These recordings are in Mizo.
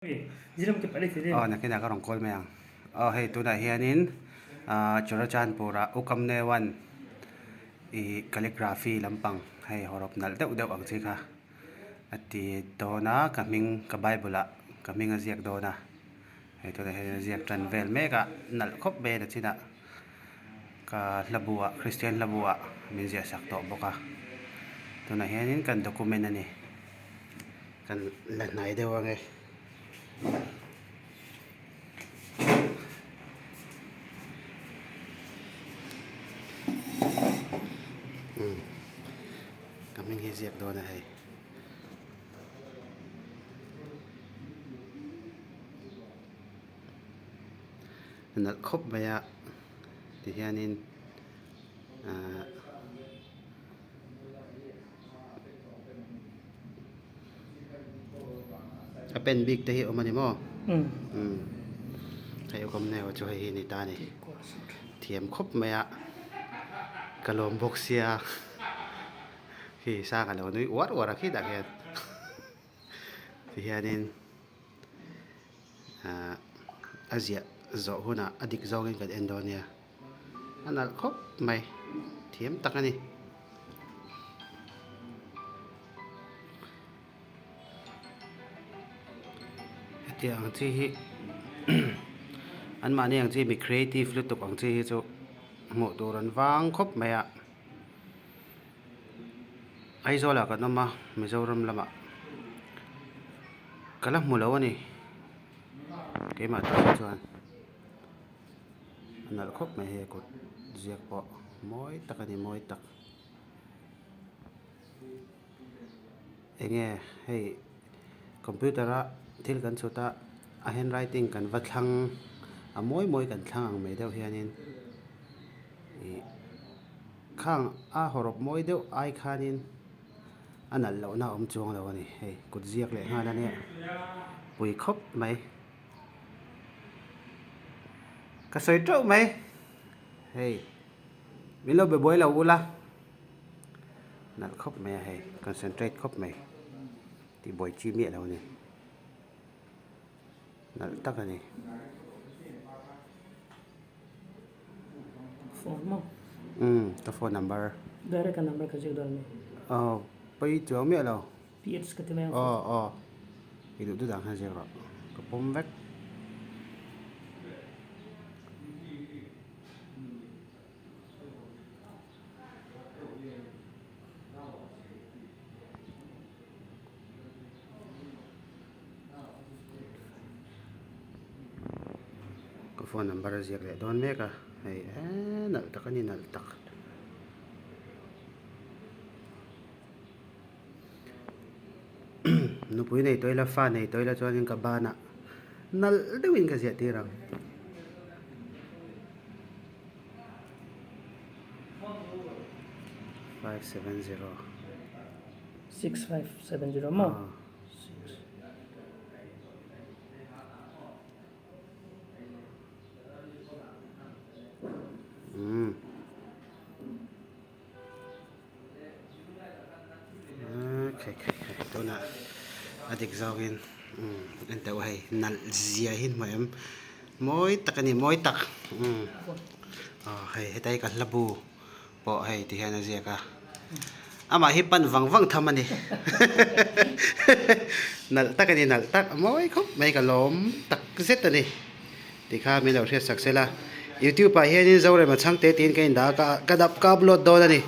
Aw nakinah ka rawn call mai ang. Aw hei tunah hianin ah Churachandpur-ah Ukamnewan ih calligraphy lampang hei hawrawp nalh deuh deuh ang chi kha a ti dawn a ka hming ka bible ah ka hming a ziak dawn a hei tunah hian a ziak tan vel mek a nalh khawp mai a chinah ka hla bu ah Christian hla bu ah min ziah sak tawh bawk a tunah hianin kan document a ni. Kan la hnai deuh ang e. Umm ka hming hi ziak dawn a hei. Nalh khawp mai a tihianin ahh. A pen bik te hi awm a ni maw umm hei awm neu chu hei hi ni ta a ni thiam khawp mai a ka lawm bawk sia khi sang a lo nui uar uar a khitah khian tihianin ahh a ziah zawh hunah a dik zawngin kan en dawn nia. A nalh khawp mai, thiam tak a ni. Hetiang ang chi hi anmahni ang chi mi creative lutuk ang chi hi chu hmuh tur an vang khawp mai a. Aizawl ah kan awm a, Mizoram lamah ka la hmu lo a ni keimah tan chuan. A nalh khawp mai hei kut ziak pawh mawi tak a ni mawi tak enge hei computer a thil kan chhut a a handwriting kan va thlang a mawi mawi kan thlang ang mai deuh hianin ih khang a hawrawp mawi deuh ai khanin a nalh lohna a awm chuang lo a ni hei kut ziak leh nghal a nia pui khawp mai. Ka sawi teuh mai hei min lo be buai lo ula nalh khawp mai a hei concentrate khawp mai tih buai chi miah lo a ni nalh tak a ni. Phone maw? Umm ka phone number. Direct a number ka ziak dawn a mi? Aw pawi chuang miah lo. PH ka ti mai ang. Aw aw i duh duh dang khan ziak rawh ka pawm vek. Ka phone number a ziak leh dawn mek a hei eee nalh tak a ni nalh tak. Nupui nei tawh ila fa nei tawh ila chuanin ka banah nalh deuhin ka ziah tir ang. 570 6570 maw? Umm. Tunah a dik zawngin en teh u hei nalh zia hi hmu em mawi tak a ni mawi tak aw hei hetai ka hla bu pawh hei ti hian a ziak a amah hi pan vang vang tham a ni nalh tak a ni nalh tak mawi khawp mai ka lawm tak zet a ni. Tikha min lo hriat sak sela. Youtube ah hianin Zorema chhangte tiin ka indah a, ka ka dap ka upload dawn a ni.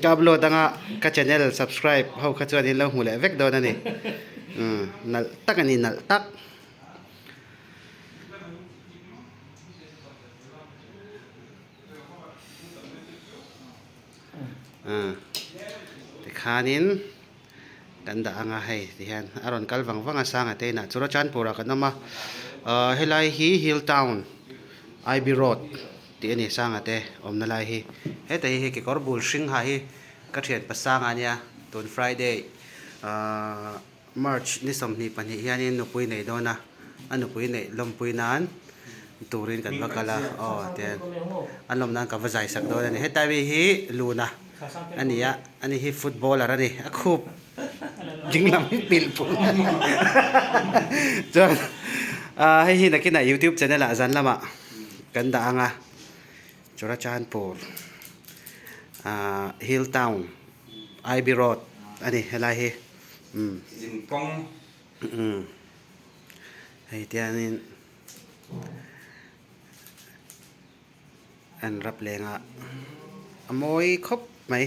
Ka upload anga ka channel subscribe ho kha chuan in lo hmu leh vek dawn a ni. Umm nalh tak a ni nalh tak. Umm tikhanin. Kan dah anga hei ti hian a rawn kal vang vang a Sanga te inah Churachandpur ah kan awm a ahh helai hi Hill Town I_B Road tih a ni Sanga te awmna lai hi heta hi hei kekawr bul hring ha hi ka thian pa Sanga ania tun Friday ahh March ni 22 hianin nupui nei dawn a a nupui neih lawmpui nan turin kan va kal a aw tian an lawm nan ka va zai sak dawn a ni hetlai mi hi Luna. A ni a, ani hi footballer a ni, a khup Dinglam hi pilh phung chuan ah hei hi nakinah youtube channel ah zan lamah kan dah ang a Churachandpur ah hill town I_B road a ni helai hi umm umm hei tiangin. An rap leng a, a mawi khawp mai.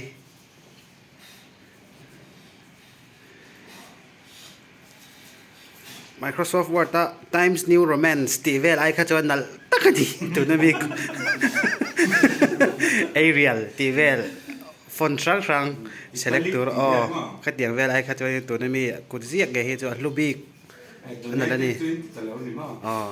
Microsoft Word a Times New Romance tih vel ai kha chuan nalh tak a ni tuna mi Arial tih vel font hrang hrang select tur aw khatiang vel ai kha chuan tuna mi kut ziak ngei hi chu a hlu bik a nalh a ni aw.